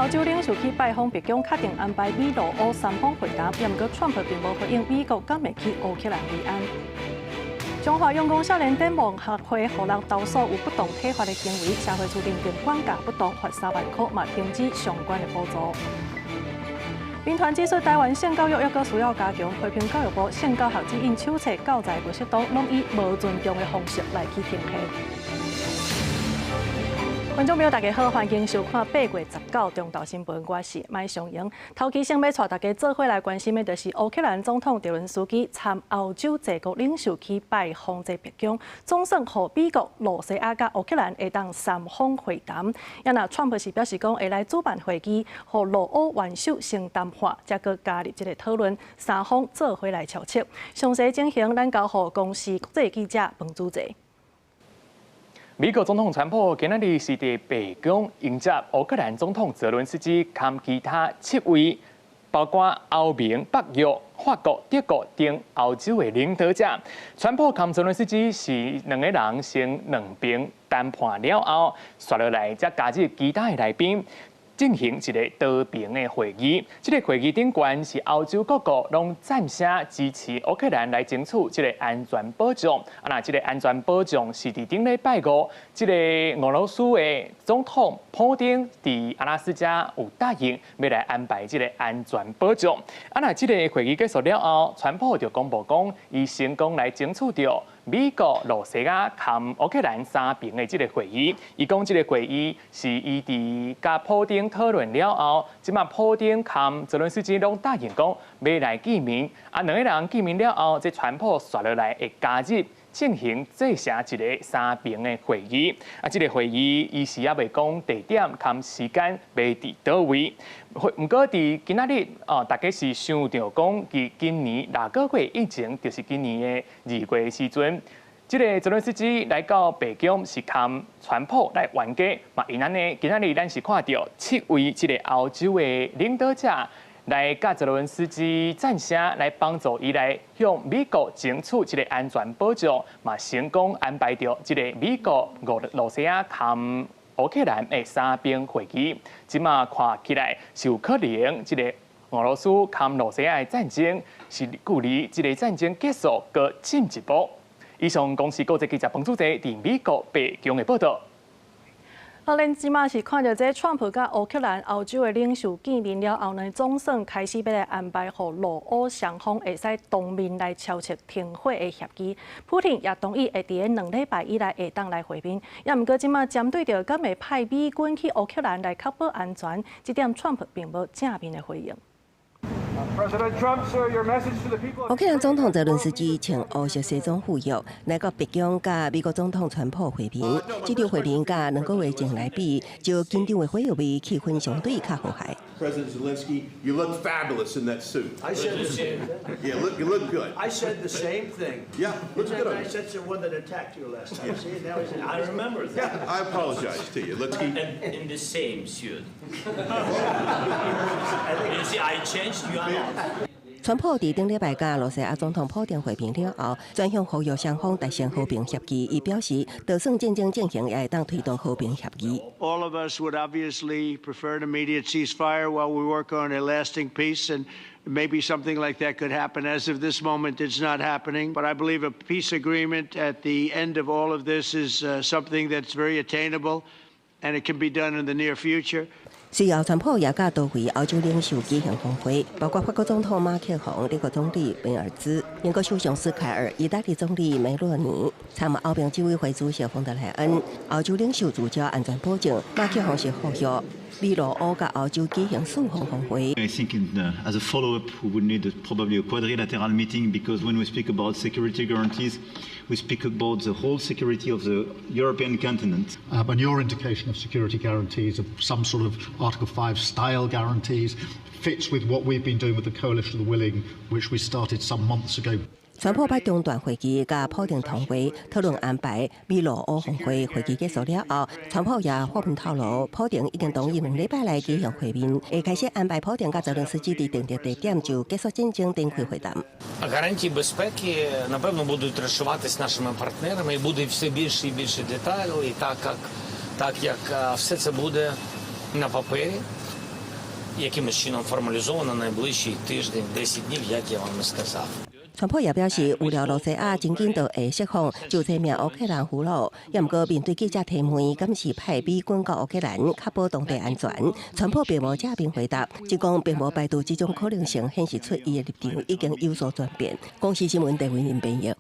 歐洲領袖去拜訪白宮，確定安排美羅烏三方會談，毋過川普並無回應美國敢會去烏克蘭維安。彰化陽光少年展望學會予人投訴有不當體罰的行為，社會處認定管教不當，罰3萬箍，嘛停止相關的補助。民團指出，台灣性教育猶閣需要加強，批評教育部性教學指引手冊教材無適當，攏以無尊重的方式來去呈現。觀眾朋友，大家好，歡迎收看8月19中晝新聞，我是麥尚瑩。頭期先欲帶大家做伙來關心的，就是烏克蘭總統澤倫斯基參歐洲濟國領袖去拜訪這白宮，總算予美國、羅西亞佮烏克蘭會當三方會談。啊若川普是表示講會來主辦會議，予羅烏元首先談判，才閣加入這个討論，三方做伙來敲策。詳細情形，咱交予公視國際記者彭祖澤。美國總統川普今仔日是佇白宮迎接烏克蘭總統澤倫斯基，佮其他七位，包括歐盟、北約、法國、德國等歐洲的領導者。川普佮澤倫斯基是兩個人先兩邊談判了後，紲落來才加入其他的來賓，進行一个多邊的會議。這个會議頂懸是歐洲各國攏贊聲支持烏克蘭來爭取這个安全保障。啊，若這个安全保障是佇頂禮拜五，這个俄羅斯的總統普丁佇阿拉斯加有答應欲來安排這个安全保障。啊，若這个會議結束了後，川普就公布講，伊成功來爭取著美國、羅西亞佮烏克蘭三邊的這个會議。伊講這个會議是伊佇佮普丁討論了後，這馬普丁佮澤倫斯基攏答應講欲來見面。啊，兩个人見面了後，這川普紲落來會加入進行製成一个三邊的會議。啊，這个會議伊是猶未講地點佮時間欲佇佗位。毋過佇今仔日哦，大家是想著講，佇今年6個月以前，就是今年的2月時陣，這个澤倫斯基來到白宮是佮川普來冤家，嘛因按呢，今仔日咱是看著七位這个歐洲的領導者來佮澤倫斯基贊聲，來幫助伊來向美國爭取這个安全保障，嘛成功安排著這个美國、俄羅西亞佮烏克蘭的三邊會議。這馬看起來是有可能，這个俄羅斯佮羅西亞的戰爭是距離這个戰爭結束閣進一步。以上公視國際記者彭祖澤佇美國白宮的報道。好，咱這馬是看著這川普佮烏克蘭、歐洲的領袖見面了後呢，總算開始欲來安排，予羅烏雙方會使當面來敲策停火的協議。普丁也同意會佇2禮拜以內會當來會面。也毋過這馬針對著敢會派美軍去烏克蘭來確保安全，這點川普並無正面的回應。烏克蘭總統澤倫斯基穿烏色西裝赴約來到白宮，佮美國總統川普會面。這場會面佮2個月前來比，就緊張的火藥味，氣氛相對較和諧。 President Zelensky, you look fabulous in that suit. I said the same thing. Yeah, you look good. I said the same thing. Yeah, looks good on you. I said the one that attacked you last time. See, now he's, I remember that. Yeah, I apologize to you. Let's keep And in the same suit. You see, I changed, you are not. 川普佇頂禮拜佮羅西亞總統普丁會面了後，轉向呼籲雙方達成和平協議。伊表示，就算戰爭進行，也會當推動和平協議。 All of us would obviously prefer an immediate ceasefire while we work on a lasting peace, and maybe something like that could happen. As of this moment, it's not happening. But I believe a peace agreement at the end of all of this is something that's very attainable, and it can be done in the near future. 隨後，川普也佮多位歐洲領袖舉行峰會，包括法國總統馬克宏、德國總理梅爾茲、英國首相斯凱爾、意大利總理梅洛尼，參歐盟執委會主席馮德萊恩。歐洲領袖聚焦安全保證，馬克宏是呼籲美羅烏佮歐洲舉行四方峰會。 I think as a follow-up, we would need probably a quadrilateral meeting because when we speak about security guarantees, we speak about the whole security of the European continent. And your indication of security guarantees, of some sort of Article 5 style guarantees, fits with what we've been doing with the Coalition of the Willing, which we started some months ago. 川普擺中斷會議，佮普丁通話討論安排美羅烏峰會。會議結束了後，川普也發文透露，普丁已經同意2禮拜內舉行會面，會開始安排普丁佮澤倫斯基佇定定地點就結束戰爭展開會談。 Гарантії безпеки, напевно, будуть розшиватись нашими партнерами, і буде все більше і більше деталей, так як все це буде на папері, Якимось чином формалізовано найближчий тиждень, 10 днів, як я вам і сказав. 川普也表示，預料露西亞真緊就會釋放就這名烏克蘭俘虜。也毋過面對記者提問，敢是派美軍到烏克蘭確保當地安全？川普並無正面回答，只講並無排除這種可能性，顯示出伊的立場已經有所轉變。公視新聞鄭偉仁編譯。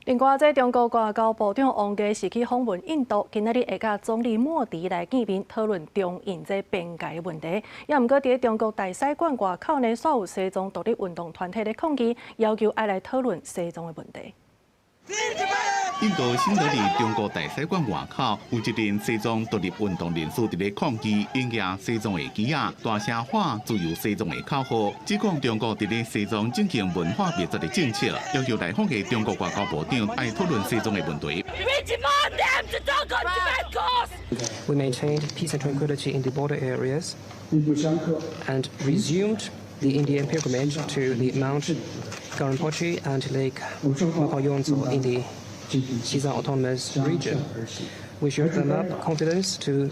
另外，這中國外交部長王毅是去訪問印度，今仔日會佮總理莫迪來見面，討論中印這邊界問題。也毋過，佇中國大使館外口呢，煞有西藏獨立運動團體咧抗議，要求愛來討論西藏的問題。印度新德里中國大使館外口有一陣西藏獨立運動人士佇咧抗議，引舉西藏的旗仔，大聲喊自由西藏的口號，指控中國佇咧西藏進行文化滅絕的政策，要求來訪的中國外交部長愛討論西藏的問題。 We maintained peace and tranquility in the border areas and resumed the Indian pilgrimage to the Mount Rinpoche and Lake Mapoyonzo in the Xizang Autonomous Region. We should firm up confidence to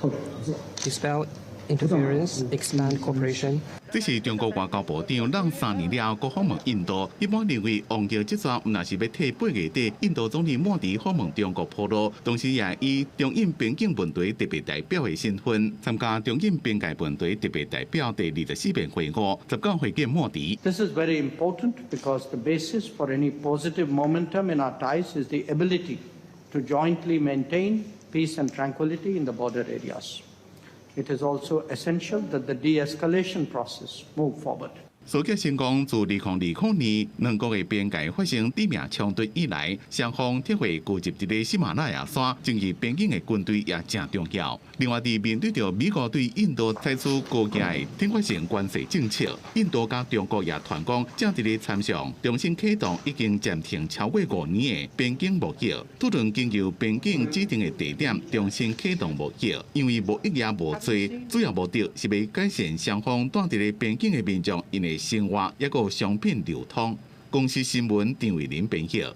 dispel interference, expand cooperation. 這是中國外交部長朗3年了後，閣訪問印度。一般認為，王毅這逝毋但是欲替8月底印度總理莫迪訪問中國鋪路，同時也以中印邊境問題特別代表的身份參加中印邊界問題特別代表第24遍會晤，19會見莫迪。 This is very important because the basis for any positive momentum in our ties is the ability to jointly maintain peace and tranquility in the border areas. It is also essential that the de-escalation process move forward. 蘇傑成講，自2020年兩國的邊界發生致命衝突以來，雙方體會聚集佇咧喜馬拉雅山，爭議邊境的軍隊也誠重要。另外，佇面對著美國對印度採取高價的懲罰性關稅政策，印度佮中國也傳講正佇咧參詳重新啟動已經暫停超過5年的邊境貿易，討論經由邊境指定的地點重新啟動貿易，因為貿易也無濟，主要目的是欲改善雙方蹛佇咧邊境的民眾𪜶的生活，抑閣商品流通。公視新聞張偉林編譯。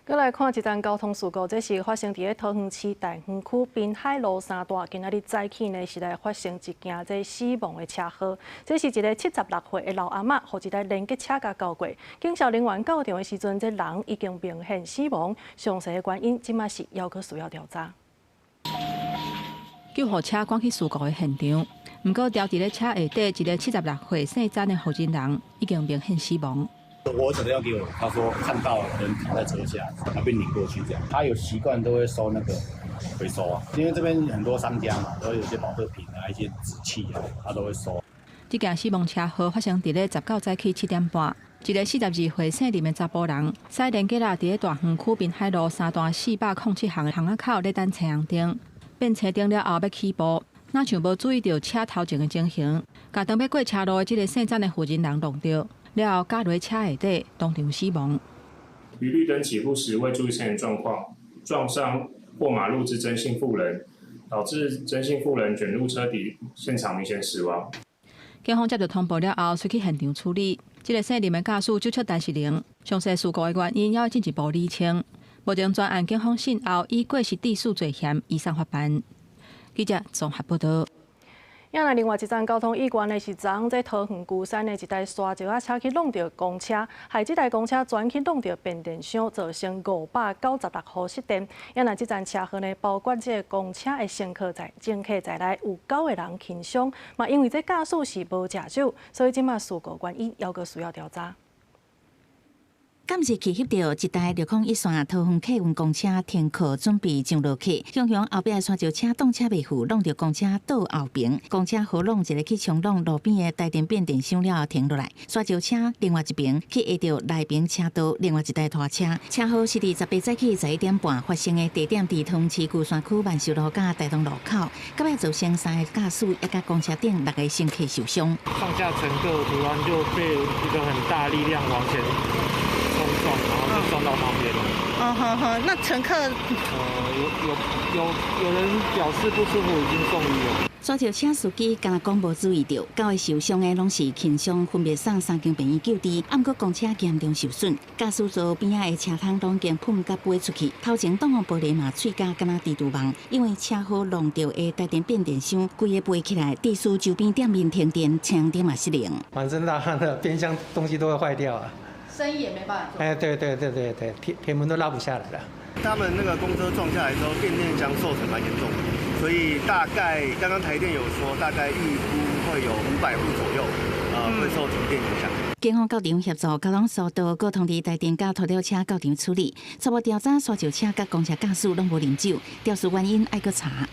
閣來看一單交通事故，這是發生佇咧桃園市大園區濱海路三段。今仔日早起呢，是來發生一件這死亡的車禍。這是一个76歲的老阿嬤，予一台連結車共鉤過。警消人員到場的時陣，這人已經明顯死亡。詳細的原因，這馬是猶閣需要調查。救護車趕去事故的現場，毋過牢佇咧車下底一个76歲姓詹的婦人已經明顯死亡。我打電話給我，他說看到人躺在車下，他被擰過去這樣。他有習慣都會收那個回收啊，因為這邊很多商家嘛，都有些寶特瓶啊、一些紙器啊，他都會收。這件死亡車禍發生佇咧19早起7點半，一个42歲姓林的查埔人，駛連結仔佇咧大園區濱海路三段407巷的巷仔口咧等青紅燈，變青燈了後欲起步，若像無注意著車頭前的情形，共當欲過車路的這个姓詹的婦人人撞著。了後，軋落車下底，當場死亡。於綠燈起步時未注意車前狀況，撞上過馬路之曾姓婦人，導致曾姓婦人捲入車底，現場明顯死亡。警方接到通報了後，隨去現場處理。這个姓林的駕駛酒測陳是零，詳細事故的原因猶進一步釐清。目前全案警方訊後以過失致死罪嫌移送法辦。記者綜合報道。也來另外一樁交通意外呢，是昨昏佇桃園龜山的一台沙石仔車去挵著公車，害這台公車全去挵著變電箱，造成596戶失電。也來這樁車禍呢，包括這个公車的乘客在內有九個人輕傷，嘛因為這駕駛是無食酒，所以這馬事故原因猶閣需要調查。監視器翕著一台601線桃園客運公車停靠準備上落客，雄雄後壁沙石車擋車袂赴，挵著公車倒後爿，公車呼挵一个去衝挵路邊的台電變電箱了後停落來，沙石車另外一爿去壓著內爿車道另外一台拖車，車禍是佇18早起11點半發生的，地點佇桃園市龜山區萬壽路佮大同路口，到尾造成三个駕駛以及公車頂六个乘客受傷。上下乘客突然就被一個很大力量往前衝撞，然後就撞到旁邊了。嗯哼哼，那乘客？有人表示不舒服，已經送醫了。沙石車司機敢若講無注意著，九个受傷的攏是輕傷，分別送三間病院救治。毋過公車嚴重受損，駕駛座邊仔的車窗攏經噴甲飛出去，頭前擋風玻璃嘛碎甲敢若蜘蛛網。因為車禍弄著的台電變電箱規个飛起來，地區周邊店面停電，車燈嘛失靈。反正那那變相東西都會壞掉啊，生意也沒辦法做。哎，對對對對對，鐵門都拉不下來了。他們那個公車撞下來之後，變電箱受損蠻嚴重的。所以大概剛剛台電有說，大概預估會有500戶左右，會受停電影響。警方到場協助交通疏導，閣通知台電佮拖吊車到場處理。初步調查，沙石車佮公車駕駛攏無啉酒，肇事原因愛閣查。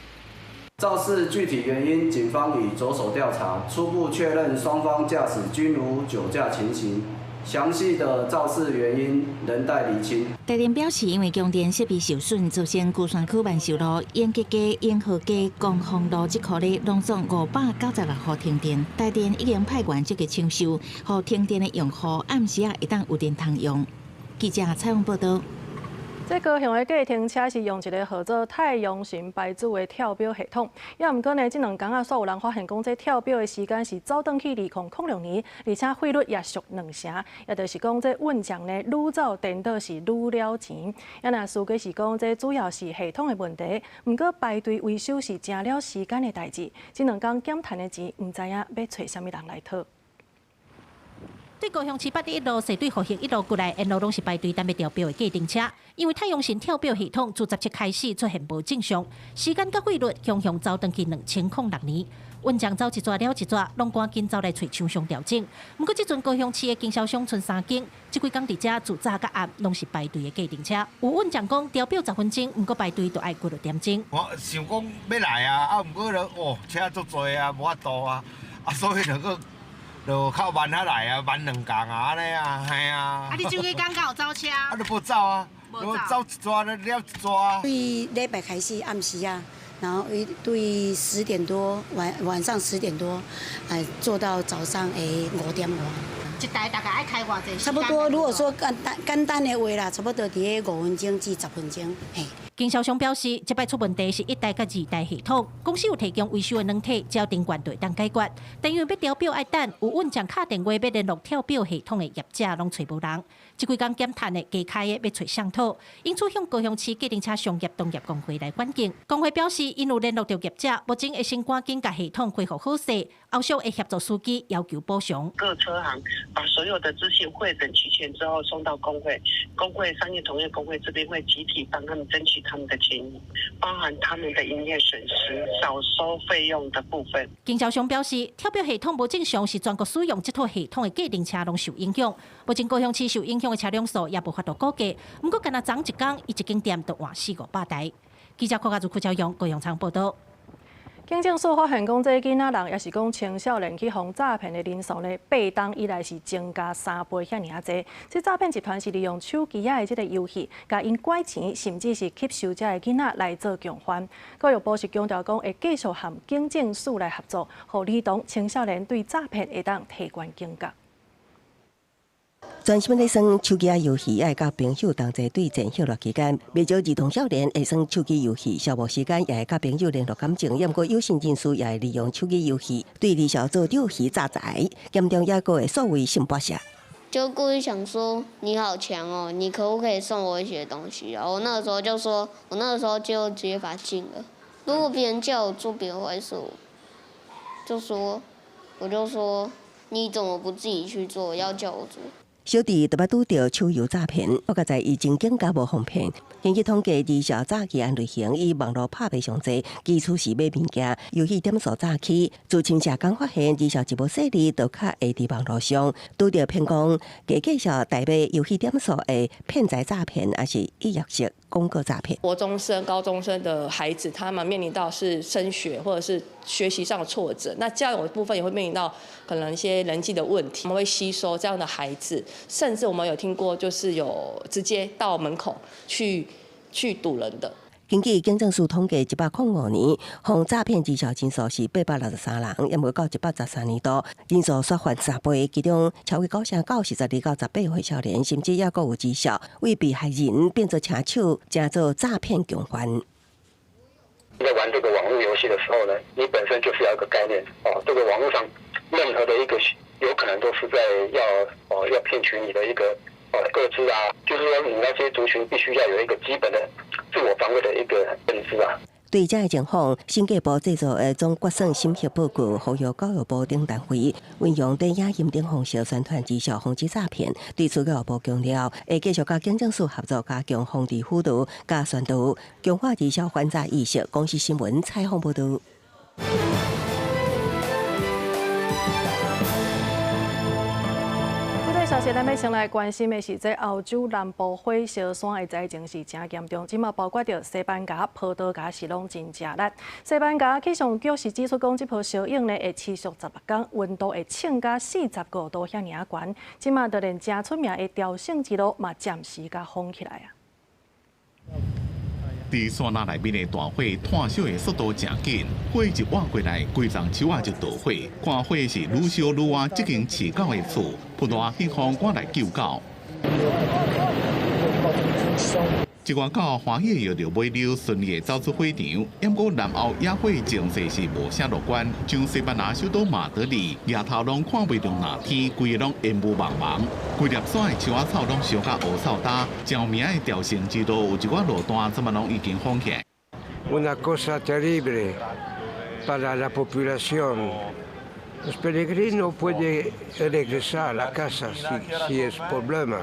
肇事具體原因，警方已着手調查，初步確認雙方駕駛均無酒駕情形。詳細的肇事原因仍待釐清。台電表示，因為供電設備受損，造成龜山區萬壽路、永吉街、永和街、光復路這箍咧，攏總596戶停電。台電已經派員積極搶修，予停電的用戶暗時仔會當有電通用。記者採訪報導。這高雄的計程車是用一个號做太陽神牌子的跳錶系統，也毋過呢，這兩工啊，煞有人發現講，這跳錶的時間是走轉去2006年，而且費率也俗兩成，也就是講，這運將呢愈走顛倒是愈了錢。也若司機是講，這主要是系統的問題，毋過排隊維修是誠了時間的代誌。這兩工減趁的錢，毋知影欲揣啥物人來討。對高雄市八德一路、西對復興一路過來，沿路攏是排隊等欲調錶的計程車。因為太陽神跳錶系統自17開始出現無正常，時間佮費率雄雄走轉去2006年。運將走一逝了一逝，攏趕緊走來揣廠商調整。毋過這陣高雄市的經銷商賰三間，這幾工佇遮自早到暗攏是排隊的計程車。有運將講調錶10分鐘，毋過排隊就愛幾落點鐘。我想講欲來啊，啊，毋過就哦車足濟啊，無法度啊，啊所以就閣。就較慢仔來啊，慢兩工啊，按呢啊，嘿啊。啊，你這幾工敢有走車？啊，就無走啊，無走一逝了一逝啊。對禮拜開始暗時啊，然後對10點多晚上10點多，哎做到早上5點外。一台大概愛開偌濟？差不多，如果說簡單簡單的話啦，差不多佇咧5分鐘至10分鐘，嘿。經銷商表示，這擺出問題是一代佮二代系統，公司有提供維修的軟體，只要電源就會當解決。但因為欲調錶愛等，有運將敲電話欲聯絡跳錶系統的業者攏揣無人。這幾工減趁的加開的欲揣誰討，因此向高雄市計程車商業同業公會來反映。公會表示，𪜶有聯絡著業者，目前會先趕緊共系統恢復好勢，後續會協助司機要求補償。各車行把所有的資訊彙整齊全之後，送到公會，公會商業同業公會這邊會集體幫他們爭取他們的權益，包含他們的營業損失、少收費用的部分。經銷商表示，跳錶系統無正常，是全國使用這套系統的計程車攏受影響。目前高雄市受影響的車輛數也無法度估計，毋過干焦昨一工，伊一間店就換四五百台。記者郭家如、柯昭勇高雄場報導。警政署發現講，這囡仔人抑是講青少年去予詐騙的人數呢，8冬以來是增加3倍遐爾仔濟。這詐騙集團是利用手機仔的這个遊戲，共𪜶拐錢，甚至是吸收遮的囡仔來做共犯。教育部是強調講，會繼續和警政署來合作，予兒童、青少年對詐騙會當提懸警覺。全新咧耍手機仔遊戲，愛佮朋友同齊對戰歇熱期間，袂少兒童少年會耍手機遊戲，消磨時間也會佮朋友聯絡感情。毋過有心人士也會利用手機遊戲對兒少做釣魚詐財，嚴重抑閣會所謂性剝削。就故意想說你好強哦，你可不可以送我一些東西啊？我那個時候就說，我那個時候就直接把它禁了。如果別人叫我做別的壞事，就說，我就說你怎麼不自己去做，要叫我做？小弟特別拄著手遊詐騙，我在已經警覺無防騙。根據統計，兒少詐欺案類型以網路拍賣上濟，基礎是買物件，遊戲點數詐欺。自侵社工發現，兒少一無細膩，就較會佇網路上拄著騙講，假介紹代買遊戲點數的騙財詐騙，抑是預約式廣告詐騙。國中生、高中生的孩子，他們面臨到是升學或者是學習上的挫折，那交友部分也會面臨到可能一些人際的問題。我們會吸收這樣的孩子，甚至我們有聽過，就是有直接到門口去堵人的。根據警政署統計，105年，予詐騙兒少人數是863人，抑無到113年度，人數煞翻3倍，其中超過9成92到18歲少年，甚至抑閣有兒少，為被害人變做車手，成做詐騙共犯。在玩這個網絡遊戲的時候呢，你本身就是要一個概念哦，這個網絡上任何的一個有可能都是在要哦要騙取你的一個哦個資啊，就是說你那些族群必須要有一個基本的自我防衛的一個認知啊。對這个情況，審計部製作的總決算審核報告，呼籲教育部等單位運用電影音等方式宣傳直銷防止詐騙。對此，教育部強調，會繼續佮警政署合作，加強防治輔導、佮宣導，強化直銷反詐意識。公視新聞採訪報導。消息，咱欲先來關心的是，這歐洲南部火燒山的災情是誠嚴重，這馬包括著西班牙、葡萄牙是攏真食力。西班牙氣象局是指出講，這波燒湧呢會持續16天，溫度會衝到45度遐爾仔懸。這馬就連誠出名的朝聖之路嘛，暫時共封起來啊。佇山林內面的大火，湠燒的速度誠緊，火一倚過來，規叢樹仔就著火。看火是愈燒愈倚，這間飼狗的厝，葡萄牙警方趕來救狗。這寡狗歡喜搖著尾溜，順利的走出火場。毋過南歐野火情勢是無啥樂觀，像西班牙首都馬德里，額頭攏看袂著藍天，規个攏煙霧茫茫，規粒山的樹仔草攏燒甲烏臭焦。著名的朝聖之路有一寡路段，這馬攏已經封起來。 Una cosa terrible para la población. Los peregrinos pueden regresar a la casa si si es problema。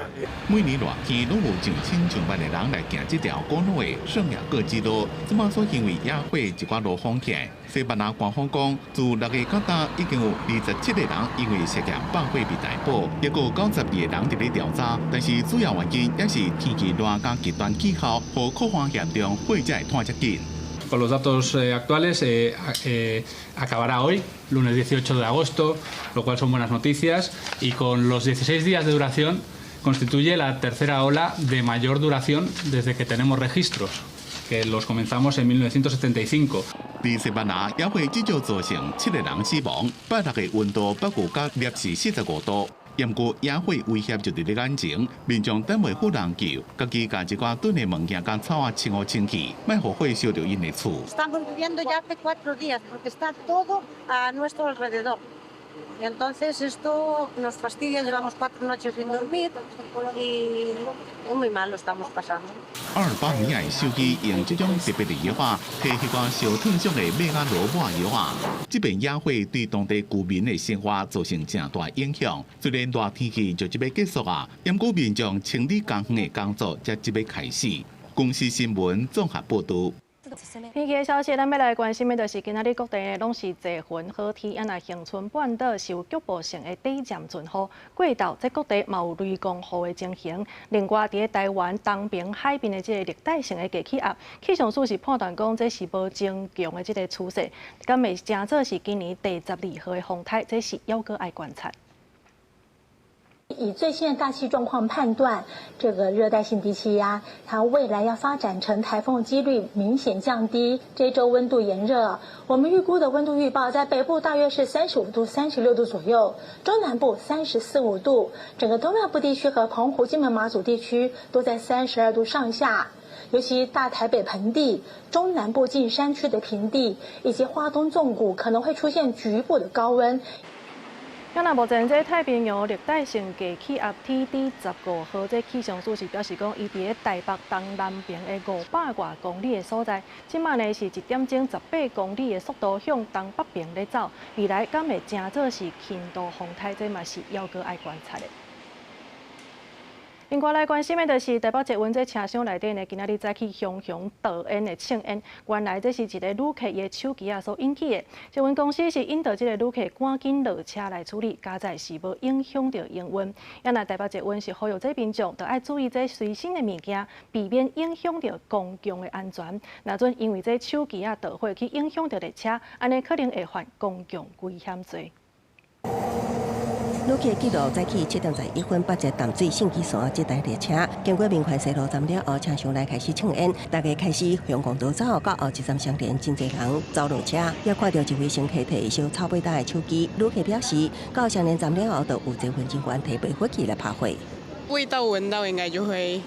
每年熱天攏有上千上萬的人來行這條古老的聖雅各之路。這馬煞因為野火一寡路封起來，西班牙官方講，自6月到今已經有27個人因為涉嫌放火被逮捕，抑閣有92個人佇咧調查。但是主要原因也是天氣熱佮極端氣候，予擴散嚴重，火才會湠遮緊。 Con los datos actuales acabará hoy, lunes 18 de agosto, lo cual son buenas noticias, y con los 16 días de duración constituye la tercera ola de mayor duración desde que tenemos registros, que los comenzamos en 1975. 佇西班牙，野火至少造成7個人死亡，拜六的溫度北有到攝氏45度。毋過野火威脅就佇咧眼前，民眾等袂赴人救，家己共一寡囤的物件佮草仔清好清氣，莫予火燒著𪜶的厝。 Estamos viviendo ya hace 4 días porque está todo a nuestro alrededor. Entonces esto nos fastidia, llevamos 4 noches sin dormir y muy mal lo estamos pasando. 阿爾巴尼亞的獸醫用這種特別的藥仔，替彼寡燒燙傷的馬仔騾抹藥仔。這遍野火對當地居民的生活造成誠大影響。雖然熱天氣就這欲結束啊，毋過民眾清理公園的工作才這欲開始。公視新聞綜合報導。天氣的消息，咱欲來關心的，就是今仔日各地攏是濟雲好天，啊若恆春半島是有局部性的短暫陣雨，過晝這各地嘛有雷公雨的情形。另外，佇咧台灣東爿海邊的這個熱帶性的低氣壓，氣象署是判斷講這是無增強的這個趨勢，敢會成做是今年第12號的風颱，這是猶閣愛觀察。以最新的大氣狀況判斷，這個熱帶性低氣壓，它未來要發展成颱風的幾率明顯降低。這週溫度炎熱，我們預估的溫度預報在北部大約是35度、36度左右，中南部34、5度，整個東半部地區和澎湖、金門、馬祖地區都在32度上下。尤其大台北盆地、中南部近山區的平地以及花東縱谷可能會出現局部的高溫。那目前這太平洋熱帶性低氣壓 TD 15號，這氣象署是表示講，伊佇咧台北東南爿的500外公里的所在，這馬呢是1點鐘18公里的速度向東北爿咧走，未來敢會成做是輕度風颱，這嘛是猶閣愛觀察的。另外來關心的就是台北捷運這車廂內底呢，今仔日早起熊熊導煙的衝煙，原來這是一个旅客伊的手機仔所引起的。捷運公司是引導這个旅客趕緊落車來處理，佳哉是無影響著營運。啊若台北捷運是呼籲這民眾，著愛注意這隨身的物件，避免影響著公共的安全。若準因為這手機仔導火去影響著列車，按呢可能會犯公共危險罪。旅客記錄早起7點11分，北捷淡水聖旗山這台列車經過民權西路站了後，車廂內開始衝煙，大家開始向公道走，到後一站相連，真濟人走落車，也看著一位乘客提燒臭尾焦的手機。旅客表示，到雙連站了後，就有捷運人員提滅火器來拍火。味道聞到應該就會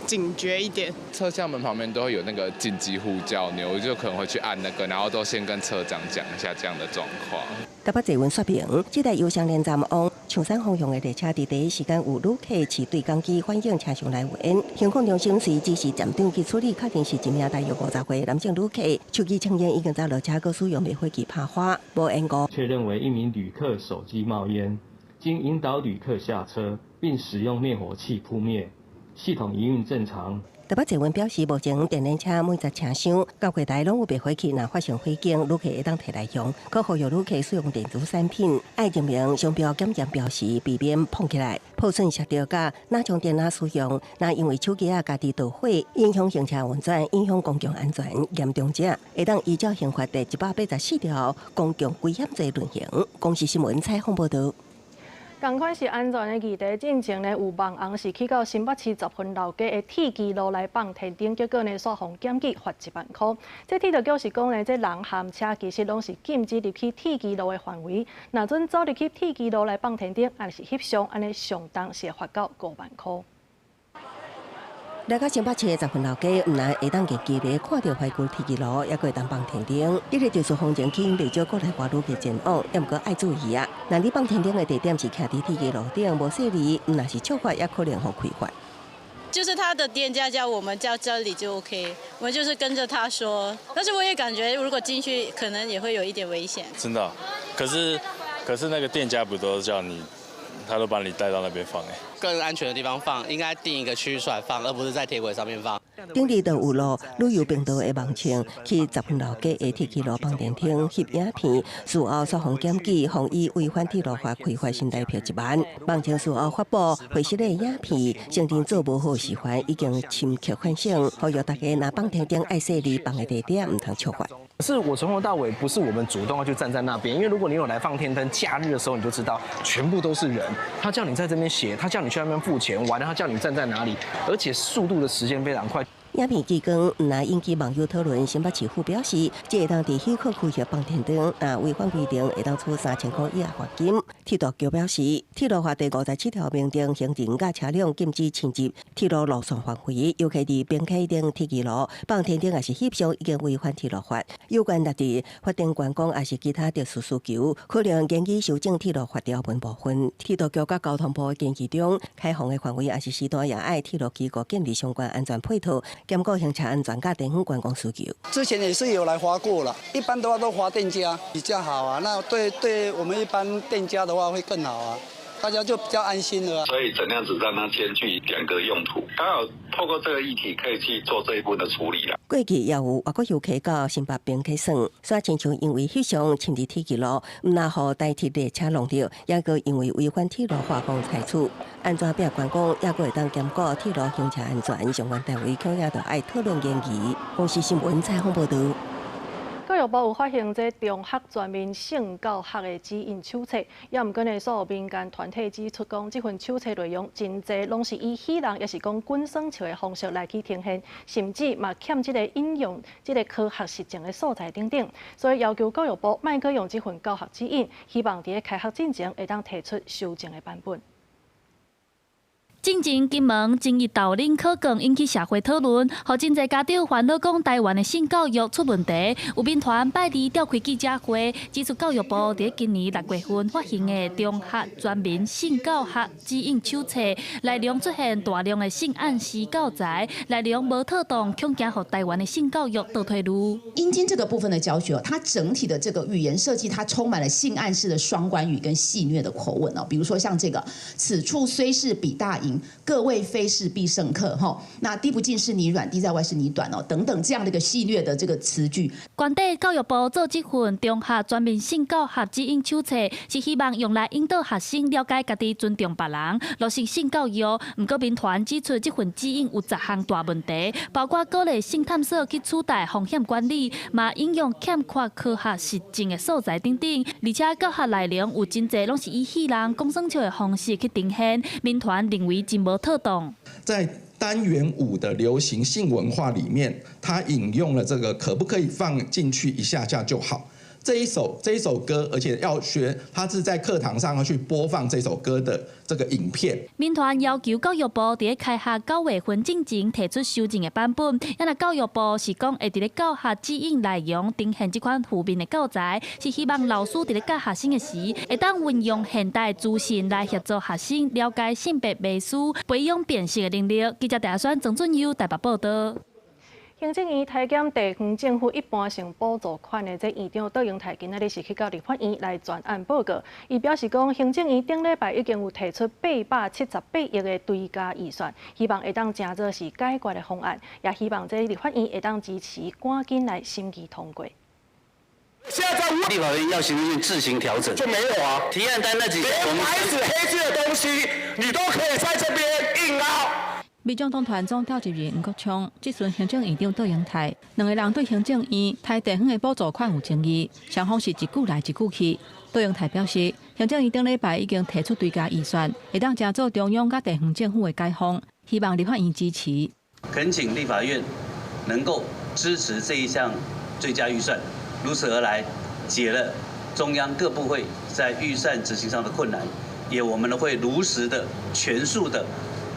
警覺一點。車廂門旁邊都會有那個緊急呼叫鈕，就可能會去按那個，然後都先跟車長講一下這樣的狀況。台北捷運說明，這台優先聯站往松山方向的列車，佇第一時間有旅客持對講機反映車廂內有煙。行控中心隨指示站長去處理，確認是一名大約50歲男性旅客，手機青煙已經走落車，閣使用滅火器拍火，無延誤。確認為一名旅客手機冒煙，經引導旅客下車，並使用滅火器撲滅，系統營運正常。台北捷運表示，目前電聯車每節車廂到櫃台攏有滅火器，若發生火警，旅客會當提來用。閣呼籲旅客使用電子產品，愛證明商標檢驗標示，避免碰起來破損摔著佮若將電腦使用，若因為手機仔家己導火，影響行車運轉，影響公共安全，嚴重者會當依照刑法第184條公共危險罪論刑。公視新聞採訪報導。仝款是安全的議題，進前呢有網紅是去到新北市十分老街的鐵支路來放天燈，結果呢煞予檢舉罰1萬箍。這鐵道局是講呢，這人和車其實攏是禁止入去鐵支路的範圍。若準走入去鐵支路來放天燈，抑是翕相，按呢上重是會罰到5萬箍。來到新北市的十分老街，毋但會當近距離看著懷舊鐵支路，猶閣會當放天燈。這个就是風情吸引袂少國內外旅客前往，猶毋過愛注意啊！若你放天燈的地點是徛佇鐵支路頂，無細膩，毋若是觸法，也可能予開罰。就是他的店家叫我們叫這裡就 OK，我們就是跟着他說。但是我也感覺如果進去，可能也會有一點危險。真的，可是那個店家不都叫你，他都把你帶到那邊放欸。更安全的地方放，應該定一個區域出來放，而不是在鐵軌上面放。頂日就有路旅遊頻道的網站去十分老街的鐵支路放電燈翕影片，事後煞予檢舉，予以違反鐵路法開罰新台幣1萬。網站事後發布會失的影片，承認做無好示範，已經深刻反省，呼籲大家若放天燈愛細膩放的地點，毋通觸法。是我從頭到尾不是我們主動要去站在那邊，因為如果你有來放天燈，假日的時候你就知道全部都是人。他叫你在這邊寫，他叫你去那邊付錢，完了他叫你站在哪裡，而且速度的時間非常快。影片期間，毋但引起網友討論。新北市府表示，這會當佇許可區域放天燈，若違反規定，會當處3000箍以下罰金。鐵道局表示，鐵路法第57條明定，行人佮車輛禁止侵入鐵路路線範圍，尤其佇平溪頂鐵支路放天燈抑是翕相，已經違反鐵路法。有關列佇法定觀光抑是其他特殊需求，可能建議修正鐵路法條文部分。鐵道局佮交通部的建議中，開放的範圍抑是時段，也愛鐵路機構建立相關安全配套。兼顧行車安全佮地方觀光需求。之前也是有來罰過了，一般的話都罰店家比較好啊。那對對我們一般店家的話會更好啊，大家就比較安心了。所以怎樣子讓它兼具兩個用途，剛好透過這個議題可以去做這一部分的處理啦。過去也有外國遊客到新北平溪耍，煞親像因為翕相侵入鐵支路，毋但予台鐵列車弄著，猶閣因為違反鐵路法予裁處。按怎拼觀光，猶閣會當兼顧鐵路行車安全，相關單位恐也著愛討論研議。公視新聞採訪報導。教育部有發行這中學全面性教學的指引手冊，猶毋過呢，所有民間團體指出講，這份手冊內容真濟攏是以戲弄，抑是講滾耍笑的方式來去呈現，甚至嘛欠這個引用這個科學實證的素材等等，所以要求教育部莫閣用這份教學指引，希望佇咧開學進前會當提出修正的版本。進前金門爭議豆奶考卷引起社會討論，予真濟家長煩惱講台灣的性教育出問題。有民團拜二召開記者會，指出教育部佇今年6月份發行的中學全民性教學指引手冊，內容出現大量的性暗示教材，內容無妥當，恐驚予台灣的性教育倒退嚕。陰莖這個部分的教學，它整體的這個語言設計，它充滿了性暗示的雙關語跟戲謔的口吻哦。比如說像這個，此處雖是彼大營。各位非是必勝客，吼，那滴不盡是你軟，滴在外是你短哦，等等這樣的一個戲謔的這個詞句。原底教育部做這份中學全面性教學指引手冊，是希望用來引導學生了解家己、尊重別人，落實性教育。毋過民團指出，這份指引有10項大問題，包括鼓勵性探索去取代風險管理，嘛引用欠缺科學實證的素材等等，而且教學內容有真濟攏是以戲弄講耍笑的方式去呈現，民團認為真無妥當。在單元5的流行性文化裡面，他引用了這個可不可以放進去一下下就好。這一首歌，而且要學，他是在課堂上要去播放這首歌的這個影片。民團要求教育部佇咧開學9月份進前提出修正的版本，啊若教育部是講會佇咧教學指引內容呈現這款負面的教材，是希望老師佇咧教學生的時，會當運用現代資訊來協助學生了解性別迷思、培養辨識的能力。記者鄭選曾俊優台北報道。行政院提檢地方政府一般性補助款的這院長卓榮泰，今仔日是去到立法院來專案報告。伊表示講，行政院頂禮拜已經有提出878億的追加預算，希望會當成做是解決的方案，也希望這立法院會當支持，趕緊來審議通過。現在立法院要行政院自行調整，就沒有啊？提案單那幾連白紙黑字的東西，你都可以在這邊硬拗。民眾黨團總召集人黃國昌質詢行政院長卓榮泰，兩个人對行政院提地方的補助款有爭議，雙方是一句來一句去。卓榮泰表示，行政院頂禮拜已經提出追加預算，會當成做中央佮地方政府的解方，希望立法院支持。懇請立法院能夠支持這一項追加預算，如此而來解了中央各部會在預算執行上的困難，也我們會如實的全數的。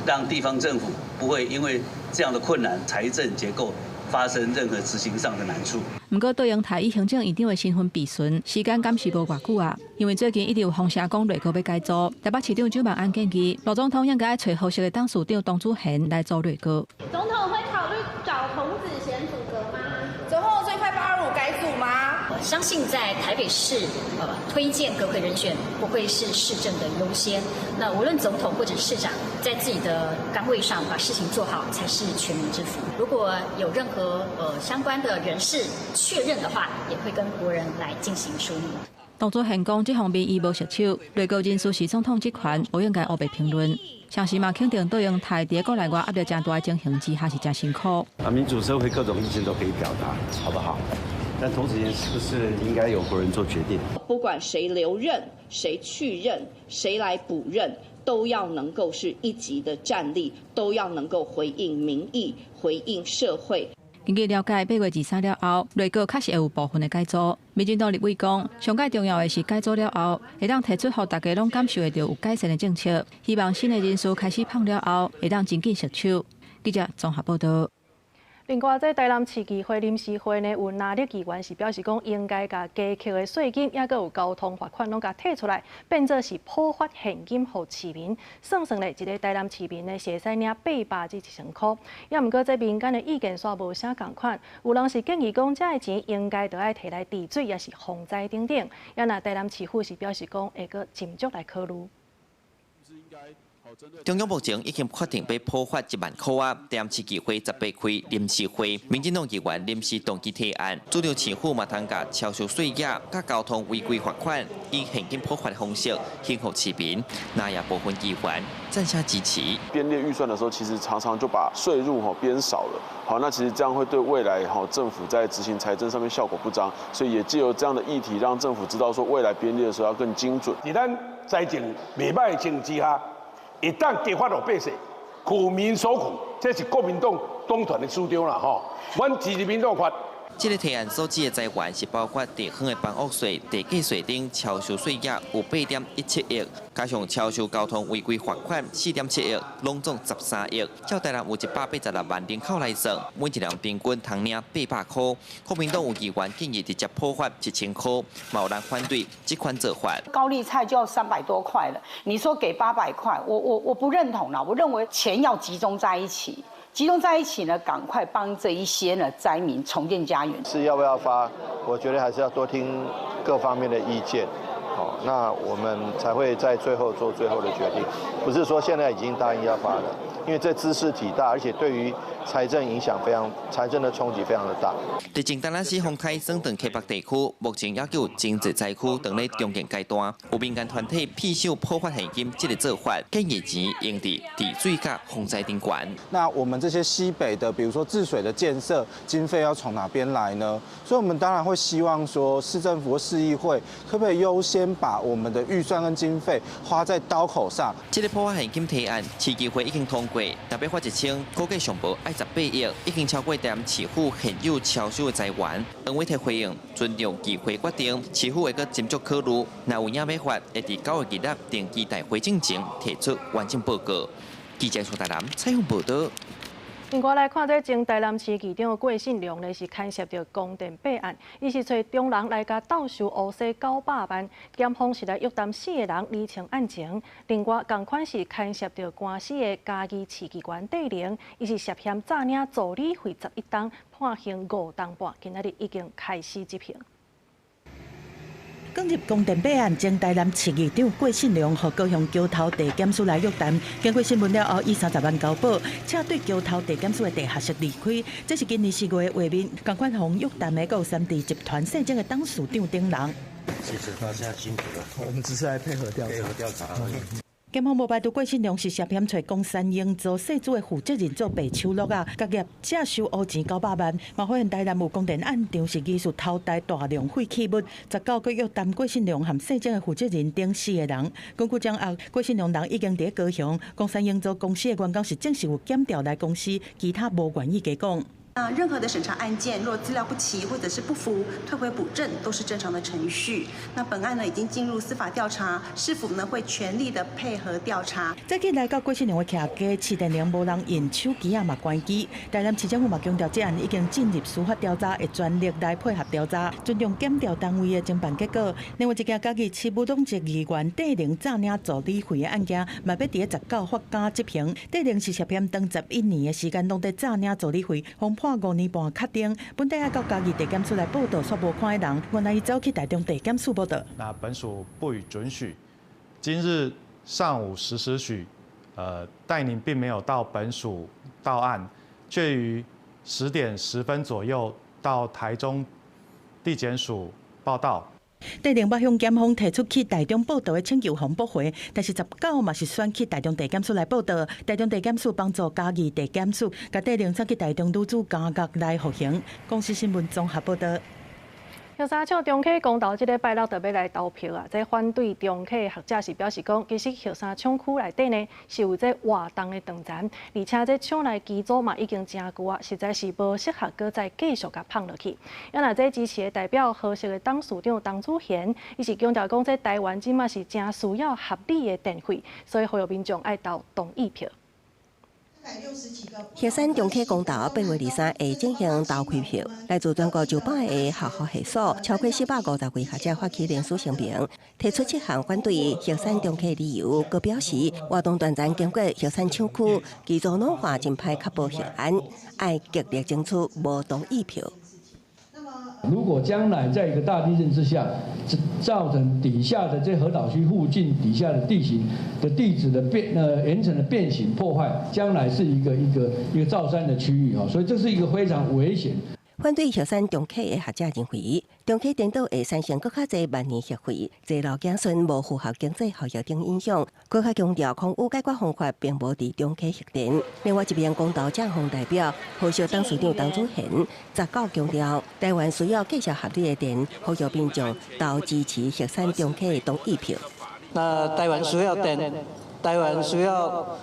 讓地方政府不會因為這樣的困難，財政結構發生任何執行上的難處。毋過，卓榮泰以行政院長的身份備詢，時間敢是無偌久啊？因為最近一直有風聲講內閣欲改組，台北市長蔣萬安建議，盧總統應該愛揣合適的董事長童子賢來組內閣。總統會考慮找童子賢組閣嗎？總統最快825改組嗎？我相信在台北市，推薦閣揆人選不會是市政的優先。那無論總統或者市長，在自己的崗位上把事情做好，才是全民之福。如果有任何相關的人事確認的話，也會跟國人來進行說明。童子賢講，這方面伊無熟手，內閣人事是總統職權，無應該烏白評論。同時嘛，肯定卓榮泰佇國內外壓力誠大的情形之下是誠辛苦。啊，民主社會各種意見都可以表達，好不好？但同時間是不是應該由國人做決定？不管誰留任、誰去任、誰來補任，都要能夠是一級的戰力，都要能夠回應民意、回應社會。根據了解，8月23了後，內閣確實會有部分的改組。民進黨立委講，上蓋重要的是改組了後，會當提出予大家攏感受會著有改善的政策。希望新的人事開始放了後，會當真緊着手。記者綜合報道。另外，這台南市議會臨時會呢，有藍綠議員是表示講，應該共加扣的稅金，抑閣有交通罰款，攏共提出來，變做是普發現金予市民。算算咧，一个台南市民呢，是會使領800至1000箍。抑毋過，這民間的意見煞無啥仝款，有人是建議講，這个錢應該著愛提來治水，抑是防災等等。抑若台南市府是表示講，會閣斟酌來考慮。中央目前已經確定欲普發1萬箍啊！台南市議會18開臨時會，民進黨議員臨時動議提案，主張市府嘛通共超收稅額、佮交通違規罰款，以現金普發的方式幸福市民，那也部分議員贊成支持。編列預算的時候，其實常常就把稅入吼編少了，好，那其實這樣會對未來吼政府在執行財政上面效果不彰，所以也藉由這樣的議題，讓政府知道說未來編列的時候要更精準。佇咱財政袂䆀的情形之下，一旦加發予百姓，苦民所苦，這是國民黨黨團的主張啦，吼。阮支持民黨法。這个提案所指的財源是包括地方的房屋稅、地價稅等超收稅額有8.17億，加上超收交通違規罰款4.7億，攏總13億。照台南有186萬人口來算，每一人平均通領800箍。國民黨有議員建議直接普發1000箍，嘛有人反對這款做法。高麗菜就要300多塊了，你說給800塊，我不認同啦。我認為錢要集中在一起。集中在一起呢，趕快幫這一些呢災民重建家園。是要不要發？我覺得還是要多聽各方面的意見，好，那我們才會在最後做最後的決定。不是說現在已經答應要發了，因為這茲事體大，而且對於財政影響非常，財政的衝擊非常的大。佇前台南市風颱轉轉溪北地區，目前猶閣有真濟災區當咧重建階段，有民間團體拚手普發現金這个做法，建議錢用佇治水佮防災頂懸。那我們這些西北的，比如說治水的建設經費要從哪邊來呢？所以，我們當然會希望說，市政府或市議會可不可以優先先把我們的預算跟經費花在刀口上。這个普發現金提案，市議會已經通過，特別發一千，估計上無愛18億，已經超過台南市府現有超收的財源。黃偉哲回應，尊重議會決定，市府會閣斟酌考慮，若有影欲發，會佇9月2日定期大會進前提出完整報告。記者蘇大南採訪報導。另外來看，這前台南市市長郭信良呢是牽涉著光電弊案，伊是揣中人來共鬥收烏紗900萬，檢方是來約談四个人釐清案情。另外，仝款是牽涉著官司的嘉義市議員戴伶，伊是涉嫌詐領助理費11冬，判刑5冬半，今仔日已經開始執行。講入光電弊案，前台南市議長郭信良予高雄橋頭地檢署來約談，經過審問了後，以30萬交保，且對橋頭地檢署的地下室離開。這是今年4月的畫面，仝款予約談的閣有三地集團稅政的董事長等人。謝謝大家辛苦了，我們只是來配合調查，配合調查而已。檢方無排除郭信良是涉嫌揣岡山營造稅主的負責人做白手橐仔，共業者收烏錢900萬，嘛發現台南有光電案場是疑似偷帶大量廢棄物，19閣約談郭信良和稅政的負責人等四个人。根據掌握，郭信良人已經佇高雄，岡山營造公司的員工是正式有檢調來公司，其他無願意加講。那任何的審查案件，若資料不齊或者是不符，退回補正都是正常的程序。那本案呢已經進入司法調查，市府呢會全力的配合調查。這次來到郭信良的徛家，市電鈴無人應，手機仔嘛關機。台南市政府嘛強調，這案已經進入司法調查，會全力來配合調查，尊重檢調單位的偵辦結果。另外一件嘉義市無黨籍議員戴伶詐領助理費的案件，嘛欲佇咧19法監執行。戴伶是涉嫌長11年的時間，攏佇詐領助理費，判5年半確定，本底愛到嘉義地檢署來報到，煞無看彼人。原來伊走去台中地檢署報到。那本署不予准許。今日上午10時許，戴伶並沒有到本署到案，卻於10點10分左右到台中地檢署報到。戴伶捌向檢方提出去台中報到的請求，予駁回，但是19嘛是選去台中地檢署來報到。台中地檢署幫助嘉義地檢署，共戴伶送去台中女子監獄來服刑。公視新聞綜合報導。玉山廠中溪公投這禮拜六就欲來投票啊！這反對重啟的學者是表示講，其實玉山廠區內底呢是有這活動的斷層，而且這廠內機組嘛已經誠舊啊，實在是無適合閣再繼續共放落去。啊，若這支持的代表和碩的董事長董祖賢，伊是強調講，這台灣這馬是誠需要合理的電費，所以呼籲民眾愛投同意票。玉山重啟公投8月23會進行投開票，來自全國900个學校系所，超過450位學者發起聯署聲明，提出7項反對玉山重啟理由，閣表示活動斷層經過玉山廠區，機組老化真歹確保核安，愛極力爭取無同意票。如果將來在一個大地震之下，造成底下的這核島區附近底下的地形的地質的變岩層的變形破壞，將來是一個造山的區域啊，所以這是一個非常危險。反對玉山重啟的學者認為，重啟顛倒會產生閣較濟萬年核廢，濟老子孫無符合經濟效益等影響。閣較強調，空污解決方法並無佇重啟核電。另外一邊，公投正方代表和碩董事長董祖賢19強調，台灣需要繼續合理的電，呼籲民眾投支持玉山重啟的同意票。那台灣需要電，台灣需要